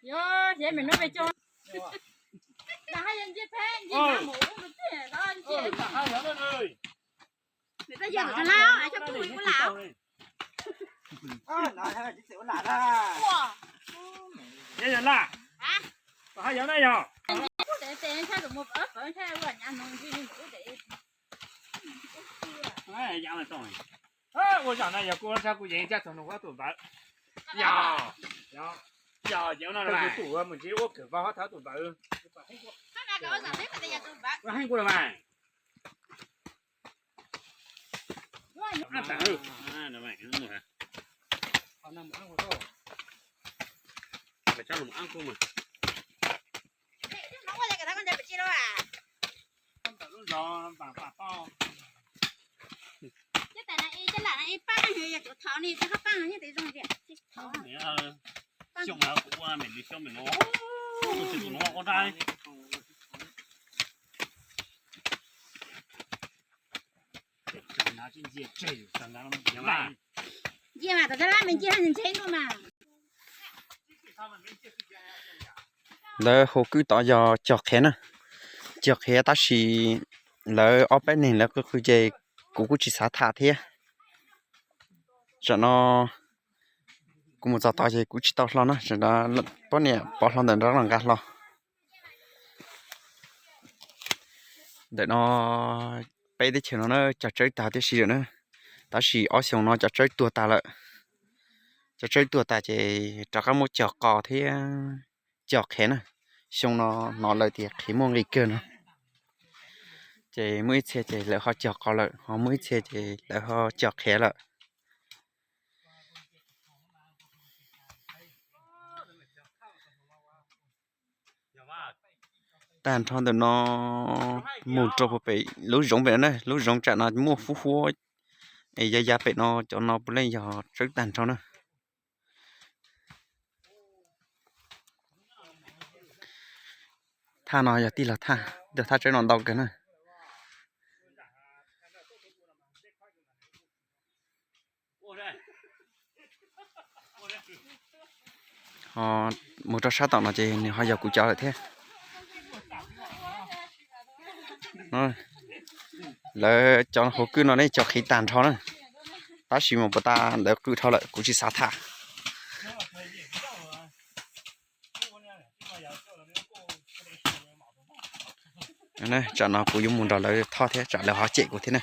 Yog, yog me no me cov, ntas haj yog ncej phab ncej hnav mus ua ntej los ncej. Nws twb yog tus laj coj kuj ua lam. Nyob yog laj, haj yog na yog. Kuj de tes ntshai tus mus pawv pawv ntshai ua nyav no ntshe nws kuj de. Ua zam na yog kuv ntshai kuv yeej caj txog nws ua tus npawv. Yog, yog, yog ces no tus mus ntsib ua kawm vau hab thav tus npawv. Heej kuv los mas. Xyoo no kuv ua me li xyoo me no, tus no ua dab. Ncia mas, tus dab lab me ncia ntsheb ntuj mas. Lawv hauv kwj tod yog cog qhiav na, cog qhiav tab sis lawv ob peb neeg lawv qw qw ces kuv kuj tsis xav tham thiab. Tsam no kuv mus txog tod ces kuv tsis tau hlo na, poj niam pov hlo ntawm nrab los nqa hlo. Ntawm no peb teb chaws no na cog tsawb tag tib si lawm na, tab sis ob xyoo no cov tsawb tuag tag lawm. Cov tsawb tuag tas ces rov qab muab cog qos thiab cog qhiav na. Xyoo no hnov lawv tias qhiav muaj nqis kawg no, ces muaj ib txhia ces lawv ho cog qos lawm, ho muaj ib txhia ces lawv ho cog qhiav lawm. Tag nrho ntawm no mus rau pem lub zoov pem no na, lub zoov tsam no muaj huab huab es yav yav pem no cov no puav leej yog tsawb tag nrho na. Thaj no yog tij laug thaj, tij laug thaj tsawb no ntau kawg na. Ho mus rau sab tom no ces nws ho yog kuv cov lawm thiab. Lawv cov hauv kwj no nej cov qhiv tag nrho na, tab sis mus puas tas lawv qw dhau lawm kuv tsis xav tham. Tsam no kuv yuav mus nrog lawv thoj thiab tsam lawv ho cem kuv thiab na.